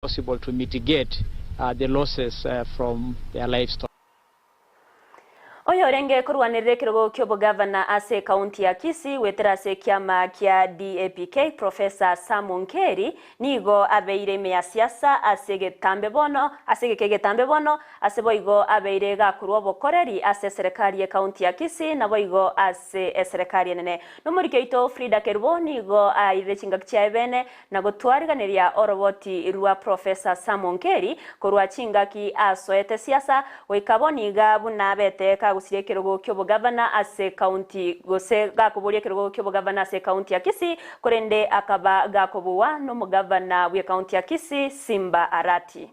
possible to mitigate the losses from their livestock. Oyorenge korwanerera ekerogo ki'obogavana ase ekaunti ya Kisii goetera ase ekiama kia DAPK Professor Sam Onkeri nigo abeire ime ya siasa ase egetambe bono ase egeka egetambe bono ase boigo abeire gakorwa obokoreri ase eserekari y'ekaunti ya Kisii naboigo ase eserekari enene. Nomoriki oito Frida Kerubo nigo airire chingaki chiaye bene na gotwariganeria oroboti rwa Professor Sam Onkeri korwa chingaki asoete siasa goika bono iga buna abete kagusirie ekerogo ki'obogavana ase county gose gakoboria ekerogo ki'obogavana ase county ya Kisii korende akaba gakobugwa nomogavana bw'ecounty ya Kisii Simba Arati.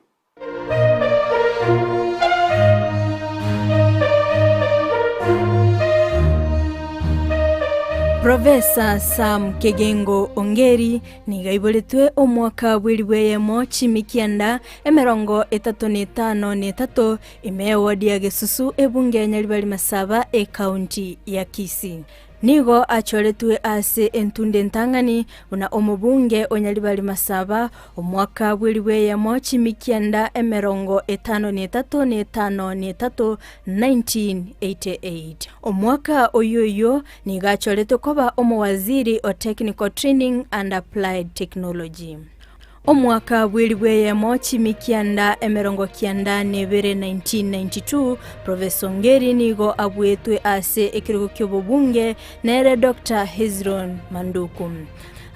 Professor Sam Kegengo Ongeri nigo aiboretwe omwaka bw'elifu eyemo chimikianda 35 na etato ime ewodi ya Gesusu ebunge ya Nyaribari Masaba ekaunti ya Kisii. Nigo achoretwe ase entunda entang'ani buna omobunge o Nyaribari Masaba omwaka bw'elifu eyemo chimikianda 53 na etano na etato, 1988. Omwaka oyio oyio nigo achoretwe koba omowaziri o Technical Training and Applied Technology. Omwaka bw'elifu eyemo chimikianda 92, 1992, Professor Ongeri nigo abuetwe ase ekerogo ki'obobunge nere Doctor Hezron Manduku.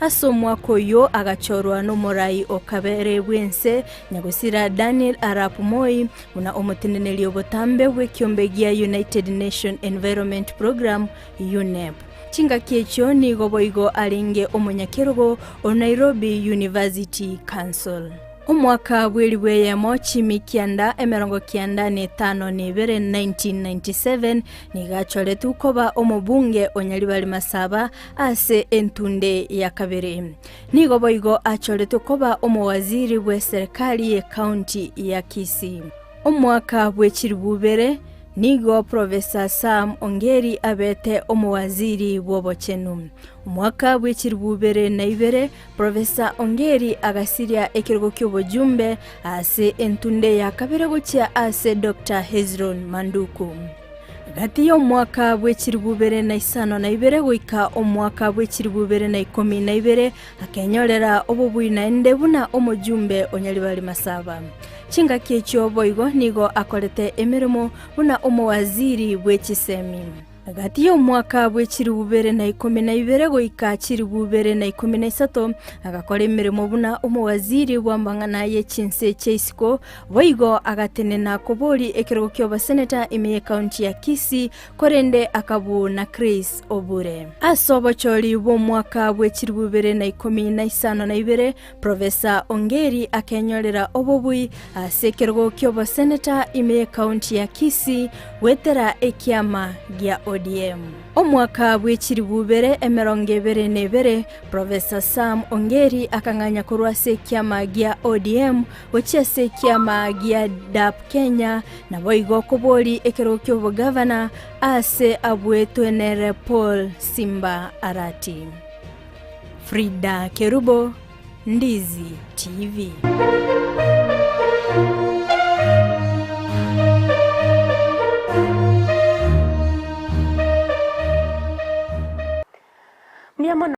Ase omwaka oyio agachorwa nomorai o kabere bw'ense Nyagosira Daniel Arap Moi buna omoteneneri obotambe bw'ekiombe gia United Nation Environment Programme, UNEP. Chingaki echio nigo boigo arenge omonyakerogo o Nairobi University Council. Omwaka bw'elifu eyemo chimikianda 95 na ibere, 1997, nigo achoretwe koba omobunge o Nyaribari Masaba ase entunde ya kabere. Nigo boigo achoretwe koba omowaziri bw'eserekari y'ecounty ya Kisii. Omwaka bw'echilifu ibere nigo Professor Sam Ongeri abete omowaziri bw'obochenu. Omwaka bw'echilifu ibere na ibere Professor Ongeri agasiria ekerogo ki'obojumbe ase entunde ya kabere gochia ase Doctor Hezron Manduku. Gati y'omwaka bw'echilifu ibere na isano na ibere goika omwaka bw'echilifu ibere na ikomi na ibere akenyorera obobui naende buna omojumbe o Nyaribari Masaba. Chingaki echio boigo nigo akorete emeremo buna omowaziri bwe chisemi. Gati y'omwaka bwe chilifu ibere na ikomi na ibere goika chilifu ibere na ikomi na isato agakora emeremo buna omowaziri bw'amang'ana ye chinse chia isiko, boigo agatenena kobori ekerogo ki'oboseneta ime y'ekaunti ya Kisii, korende akabuna Chris Obure. Ase obochori bw'omwaka bwe chilifu ibere na ikomi na isano na ibere, Professor Ongeri akenyorera obobui ase ekerogo ki'oboseneta ime y'ekaunti ya Kisii goetera ekiama gia ODM. Omwaka bw'echilifu ibere 22, Professor Sam Ongeri akang'anya korwa ase ekiama gia ODM gochia ase ekiama gia DAP Kenya naboigo kobori ekerogo ki'obogavana ase abuetwe nere Paul Simba Arati. Frida Kerubo, Ndizi TV.